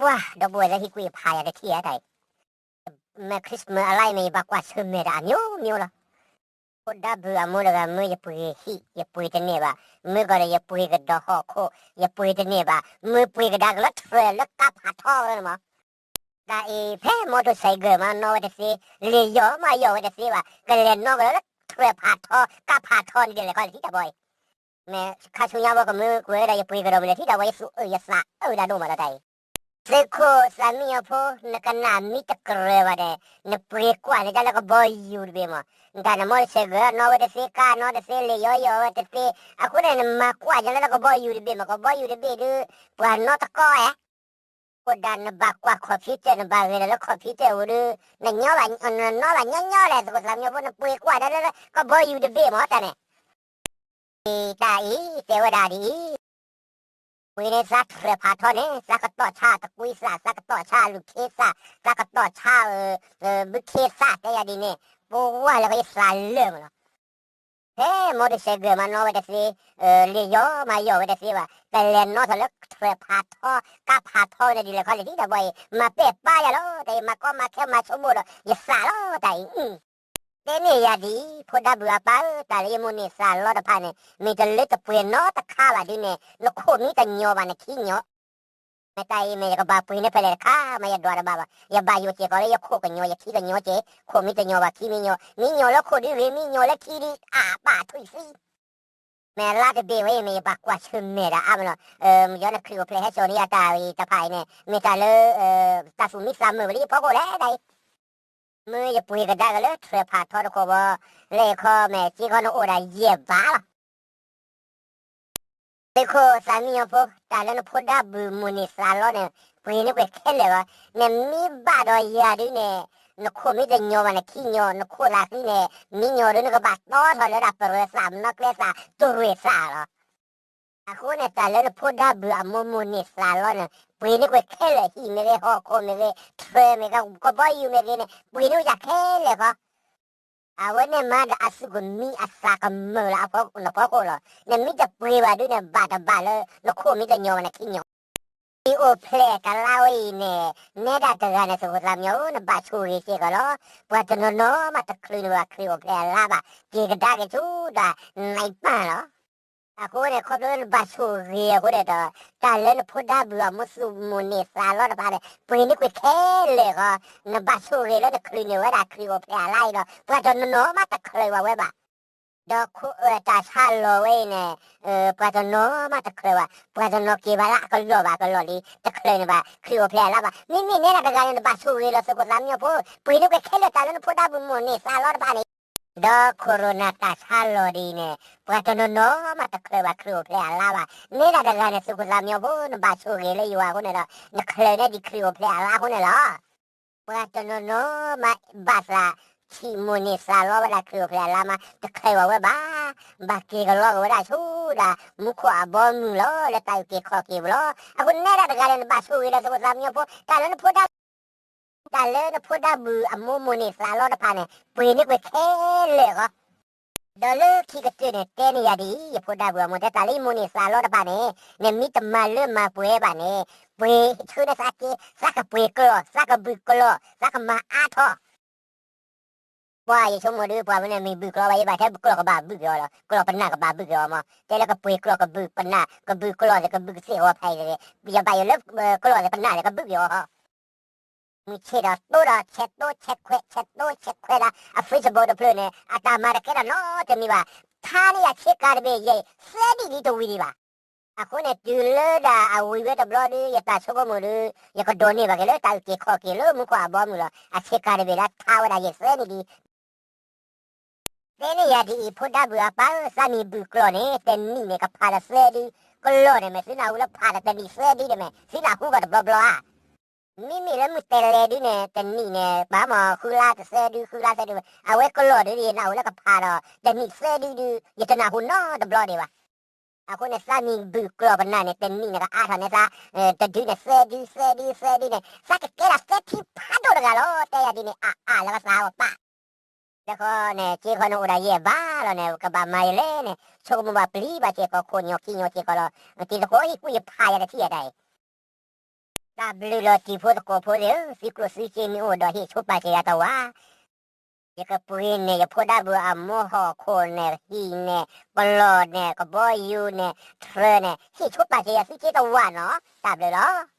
ပှၤဒီပုၢ်ဝဲၢ်လၢဟံၣ်ကွံာ်ဖးယၤတထံၣ်ဧါတၢ်အံၤ, မ့ၢ် Christmas အလါအံၤမ့ၢ်ယဘၣ်ကွၢ်ဆၢၣ်မဲာ်တၢ်အမျိုးမျိုးလီၤ. ဖိဒါဘုးအမိၢ်တဂၤ မ့ၢ်ယပှ့ၤဟံၣ် ယပှ့ၤတန့ၢ်ဘၣ်, မ့ၢ်ကီးဒီးယပှ့ၤကဒီးဟီၣ်ခိၣ် ယပှ့ၤတန့ၢ်ဘၣ်, မ့ၢ်ပှ့ၤကဒါက့ၤလၢထြဲးလၢကါဖးထီကလၢန့ၣ်မး တၢ်အံၤဖဲ motorcycle မးနီၣ်ဝဲတသ့, လံာ်ယီၤမးယီၤဝဲတသ့ဘၣ်, ကလဲၤနီၣ်က့ၤလၢထြဲးဖးထီ ကါဖးထီန့ၣ်ဒ်လဲၣ်ခီလၢထံၣ်တၢ်ဘီအံၤ, မ့ၢ်ခါဆူညါဘီကမ့ၢ်ကွဲးဝဲဒၣ်ယပှ့ၤကဒီးမ့ၢ်လဲၤထံၣ်တၢ်ဘီ ယသူၣ်အုးယသးအုးဒၣ်ဒိၣ်မးလီၤတၢ်အံၤ, သုးခိၣ်သးမံညီဖိ နကနၣ်မံတကြၢးဘၣ်ဒီး နပှ့ၤကွၢ်န့ၢ်တၢ်လၢကဘီယူၤတဘ့ၣ်မး, နတၢ်န motorcycle နီၣ်ဝဲတသ့ ကါနီၣ်တသ့ လံာ်ယီၤယီၤဝဲတသ့, အဃိန့ၣ် နမၤကွၢ်ယၤလၢကဘီယူၤတဘ့ၣ်မး ကဘီယူၤတဘ့ၣ်ဒုး ပှၤနီၣ်တကီဧါ အဃိဒၣ်နဘၣ်ကွၢ် computer နဘၣ်ဂဲၤလီၤလၢ computer အပူၤဒီး နညီဘၣ် နနီၣ်ဘၣ်ညီညီလဲၣ် သုးခိၣ်သးမံညီဖိ နပှ့ၤကွၢ်ဒၣ်လၢကဘီယူၤတဘ့ၣ်မးတၢ်န့ၣ်, တၢ်အံၤတဲဝဲဒၣ်ဒ်အံၤ, ပှ့ၤန့ၢ်သးထြဲးဖးထီန့ၣ် သးကတီၢ်ဆါတကွံသး သးကတီၢ်ဆါလူၤခ့သး သးကတီၢ်ဆါ ဘုခ့သးတဲယၤဒ်န့ၣ် ပဝဲလၢကယသးလၢာ်မးလီၤ ဖဲ motorcycle မးနီၣ်ဝဲတသ့, လံာ်ယီၤမးယီၤဝဲတသ့ဘၣ်, ကလဲၤနီၣ်ထီၣ်လၢထြဲးဖးထီ ကါဖးထီန့ၣ်ဒ်လဲၣ်ခီလၢထံၣ်တၢ်ဘီအံၤ မၤပဲာ်ပၢ်ယၤလီၤ တၢ်အံၤ မၤကီမၤခဲမၤဆိကမိၣ်ဒီး ယသးလီၤတၢ်အံၤ, တဲန့ၢ်ယၤဒ်အံၤ ဖိဒါဘုးအပၢ်ဧၢ တၢ်လၢယမိၣ်န့ၢ်သးလီတဖၣ်န့ၣ် မ့ၢ်တလၢတပှဲၤနီတခါဘၣ်ဒုးန့ၣ် နခိၣ်မံတညီဘၣ်နခံညီ မ့ၢ်တၢ်အံၤမ့ၢ် ယကဘၣ်ပှ့ၤန့ၢ်ဖဲလဲၣ်တခါမး ယဒွးတဘၣ်ဘၣ်, ယဘၣ်ယိၣ်စ့ၢ်ကီးလၢယခိၣ်ကညီ ယခံကညီက့ၤ, ခိၣ်မံတညီဘၣ် ခံမံညီ, မံညီလၢခိၣ်ဒုဂ့ၤ မံညီလၢခံဒုးအါဘၣ်ထွံၣ်သံ, မ့ၢ်အလါတဘ့ၣ်ဝဲအံၤ မ့ၢ်ယဘၣ်ကွၢ်ဆၢၣ်မဲာ်တၢ်အါမးလီၤ, မ့ၢ်ယီၤန့ၣ်ခရံာ်အိၣ်ဖျဲၣ်ဟဲစိာ်န့ၢ်ယၤတၢ်အံၤတဖၣ်အံၤန့ၣ် မ့ၢ်တၢ်လၢ တၢ်သူၣ်မံသးမုာ်ဝဲလၢယဖီခိၣ်လဲၣ်တၢ်အံၤ မ့ၢ်ယပှ့ၤကဒါက့ၤလၢထြဲးဖးထီတခီဘီ, လၢယခီမ့ၢ်စ့ခီနအိၣ်ဒၣ်ယဲၢ်ဘးလီၤ. သုးခိၣ်သးမံညီဖိ တၢ်လၢနဖိဒါဘုးမိၣ်န့ၢ်သးလီန့ၣ် ပှ့ၤန့ၢ်ကွံာ်ခဲလၢာ်လီၤ. နမ့ၢ်ဘၣ်ဒီးယၤဒုးန့ၣ် နခိၣ်မံတညီဘၣ်နခံညီ, နခိၣ်သးဃံန့ၣ် မံညီဒုးနကဘၣ်တီထီၣ်လၢဒၣ်ပရၢသး မနီကျဲသးတရၢသးလီၤ. အဃိန့ၣ် တၢ်လၢနဖိဒါဘုးအမိၢ်မိၣ်န့ၢ်သးလီန့ၣ် ပှ့ၤန့ၢ်ကွံာ်ခဲလၢာ် ဟံၣ်မ့ၢ်ဂ့ၤ ဟီၣ်ခိၣ်မ့ၢ်ဂ့ၤ ထြဲးမ့ၢ်ဂ့ၤ ကဘီယူၤမ့ၢ်ဂ့ၤန့ၣ် ပှ့ၤန့ၢ်ယၤခဲလၢာ်ဃီ အဝဲန့ၣ်မးဒီးအသူၣ်ကမံအသးကမၢၢ်လၢအဖီခိၣ်လီၤ. နမ့ၢ်တပှ့ၤဘၣ်ဒုးန့ၣ် ဘၣ်တဘၣ်လၢနခိၣ်မံတညီဘၣ်နခံညီ, ခရံာ်အိၣ်ဖျဲၣ်တလါဝဲအံၤန့ၣ် နဲဒၣ်တဂၤန့ၣ် သုးခိၣ်သးမံညီဖိ နဘၣ်ဆိၣ်ဂ့ၤစ့ၢ်ကီးလီၤ. ပှၤတနီၤနီၤမးတချုးန့ၢ်ဘၣ်ခရံာ်အိၣ်ဖျဲၣ်အလါဘၣ်, က့ၤကဒါက့ၤဆူဒၣ် နံၣ်ပၢၢ်လီၤ. အဃိန့ၣ် ခီဖျိလၢနဘၣ်ဆိၣ်ဂ့ၤအဃိန့ၣ်ဒီး တၢ်လၢနဖိဒါဘုးအမိၢ်သူၣ်မိၣ်န့ၢ်သးလီတဖၣ်န့ၣ် ပှ့ၤန့ၢ်ကွံာ်ခဲလၢာ်ဃီ, နဘၣ်ဆိၣ်ဂ့ၤလၢနချုးန့ၢ်ဝဲဒၣ်ခရံာ်အိၣ်ဖျဲၣ်အလါအံၤဒီး ပှၤတနီၤနီၤမးတချုးဘၣ်ဝဲဘၣ်. ဒီးခိၣ်အၢတၢ်ဆါလီၤဝဲအံၤန့ၣ် ပှၤတနီၤမးတချုးဘၣ်, ပှၤတနီၤက့ၤဘၣ်လၢအကလီၢ်ဘၣ်ကလီၢ်လံ တချုးန့ၣ်ဘၣ် ခရံာ်အိၣ်ဖျဲၣ်အလါဘၣ်. မ့မ့ၢ်နဲဒၣ်တဂၤန့ၣ် နဘၣ်ဆိၣ်ဂ့ၤလီၤ သုးခိၣ်သးမံညီဖိ, ပှ့ၤန့ၢ်ကွံာ်ခဲလၢာ်တၢ်လၢနဖိဒါဘုးမိၣ်န့ၢ်သးလီတဖၣ်န့ၣ် ဒီးခိၣ်ရိၣ်နၢ်တၢ်ဆါလီၤဒ်အံၤန့ၣ် ပှၤတနီၤနီၤမးတချုးဘၣ်ခရံာ်အိၣ်ဖျဲၣ်အလါဘၣ်. နဲဒၣ်တဂၤန့ၣ် သုးခိၣ်သးမံညီဖိ နဘၣ်ဆိၣ်ဂ့ၤလၢယွၤအဃိန့ၣ်ဒီး နချုးန့ၢ်ဒံးခရံာ်အိၣ်ဖျဲၣ်အလါအဃိန့ၣ်လီၤ. ပှၤတနီၤနီၤမးဘၣ်သးထံၣ်မိၣ်န့ၢ်သးလီဝဲဒၣ်ခရံာ်အိၣ်ဖျဲၣ်အလါမး တချုးဘၣ်ဝဲဘၣ်. ဘၣ်က့ၤကလီက့ၤဝဲဒၣ်ဆူဒၣ် မူခိၣ်အဘီအမုၢ်လီၤ လၢတၢ်အုၣ်က့ၤခီၣ်က့ၤပူၤလီၤ. အဃိနဲဒၣ်တဂၤန့ၣ် နဘၣ်ဆိၣ်ဂ့ၤလီၤ သုးခိၣ်သးမံညီဖိ တၢ်လၢနဖိဒါ တၢ်လၢနဖိဒါဘုးအမိၢ်မိၣ်န့ၢ်သးလီတဖၣ်န့ၣ် ပှ့ၤန့ၢ်ကွံာ်ခဲလၢာ်ဃီ. ဒီးလၢခံကတၢၢ်န့ၣ် တဲန့ၢ်ယၤဒ်အံၤ ယဖိဒါဘုးအမိၢ် တဲတၢ်လၢယမိၣ်န့ၢ်သးလီတဖၣ်န့ၣ် နမ့ၢ်တမၤလၢမၤပှဲၤဘၣ်န့ၣ် ပှ့ၤဆၢန့ၢ်သးက့ သးကပှ့ၤကျီၢ် သးကဘုၣ်ကျီၢ် သးကမၤအါထီၣ် ပှၤယဆိကမိၣ်ဒုး ပှၤဝဲန့ၣ်မ့ၢ်ဘုၣ်ကျီၢ်ဘၣ် ယဘၣ်ထဲကျီၢ်ကဘၣ်ဘုၣ်က့ၤအီၤလီၤ ကျီၢ်ပနၢ်ကဘၣ်ဘုၣ်က့ၤအီၤမး တဲလၢကပှ့ၤကျီၢ်ကဘုၣ်ပနၢ် ကဘုၣ်ကျီၢ်သ့ၣ် ကဘုၣ်ကသ့ၣ်ဂီၤဖဲအံၤသ့ၣ် ယဘၣ်ယိၣ်လၢကျီၢ်သ့ၣ်ပနၢ်သ့ၣ် ကဘုၣ်က့ၤအီၤဟီ မုၢ်ဆ့ၣ်ဒီးတိဒီး ဆဲးတိဆဲးခွဲး ဆဲးတိဆဲးခွဲးဒီး အ Facebook တဖျၢၣ်န့ၣ် အတၢ်မၤတကဲထီၣ်နီတမံၤဘၣ် ထါန့ၢ်ယၤဆ့ကၤတဘ့ၣ်ယဲၢ် သၢနံၣ်ဒ်တဝံၤဒံးဘၣ်. အဃိန့ၣ် တုၤလၢဒၣ်အဝံၤဝဲတဘျီဒီး ယတၢ်ဆိကမိၣ်ဒီး ယကဒိးန့ၢ်ဘၣ်က့ၤလၢတၢ်အုၣ်က့ၤခီၣ်က့ၤလၢမူခိၣ်အဘီအမုၢ်လီၤ. အဆ့ကၤတဘ့ၣ်လၢထါဝဲဒၣ်ယဲၢ်သၢနံၣ်ဒံး တဲန့ၢ်ယၤဒ်အံၤ ဖိဒါဘုးအပၢ်ဧၢ သးမ့ၢ်ဘုၣ်ကျီၢ်န့ၣ် တနံၣ်န့ၣ် ကဖးဒီးသၢဒု, ကျီၢ်န့ၣ်မ့ၢ်သုနၢ်ဟူလၢဖးဒီးတနံၣ်သၢဒုန့ၣ်မ့ၢ် သုနၢ်ဟူကီးတဘျီဘျီဧါ. မ့မ့ၢ်လၢမုၢ်တဲလဲၤဒုန့ၣ် တနံၣ်န့ၣ် ဘၣ်မ့ၢ်ဃုလါတသၢဒု ဃုလါသၢဒု, အဝဲကျီၢ်ဒု ယနၢ်ဟူလၢကဖးဒီးတနံၣ်သၢဒုဒု ယတနၢ်ဟူနီတဘျီဒံးဘၣ်. အဃိန့ၣ် သးမ့ၢ်ဘုၣ်ကျီၢ်ပနၢ်န့ၣ် တနံၣ်န့ၣ် ကအါထီၣ်န့ၢ်သး တဒုန့ၣ် သၢဒု သၢဒု သၢဒုန့ၣ် သးကကဲဒၣ်သၢထံဖးဒိၣ်တဂၤလီၤ. တဲယၤဒ်န့ၣ် အါအါလၢကသးအီၤပၢ် လၢခီန့ၣ် စ့ခီန့ၣ်အိၣ်ဒၣ်ယဲၢ်ဘးလီၤန့ၣ် ကဘၣ်မၤယလဲၣ်န့ၣ် ဆိကမိၣ်ဘၣ်ပျံၤဘၣ်စ့ၢ်ကီး ခိၣ်ညီခံညီစ့ၢ်ကီးလီၤ. တံၤသကိးဟံၣ်ကွံာ်ယဖးယၤတထံၣ်အတၢ်အံၤ တၢ်ဘျုးလီၤတံၤဖိသကိးဖိသ့ၣ်ဧၢ, သုကျိၣ်သုစ့မ့ၢ်အိၣ်ဒီးဟ့ၣ်ဆိပာ်စၢၤယၤတဝၢ်, ယကပှ့ၤန့ၢ်ယဖိဒါဘုးအမိၢ်ဟီၣ်ခိၣ်န့ၣ် ဟံၣ်န့ၣ် ပလီၢ်န့ၣ် ကဘီယူၤန့ၣ် ထြၢန့ၣ် ဟ့ၣ်ဆိပာ်စၢၤယၤသုစ့တဝၢ်နီၤ, တၢ်ဘျုးလီၤ.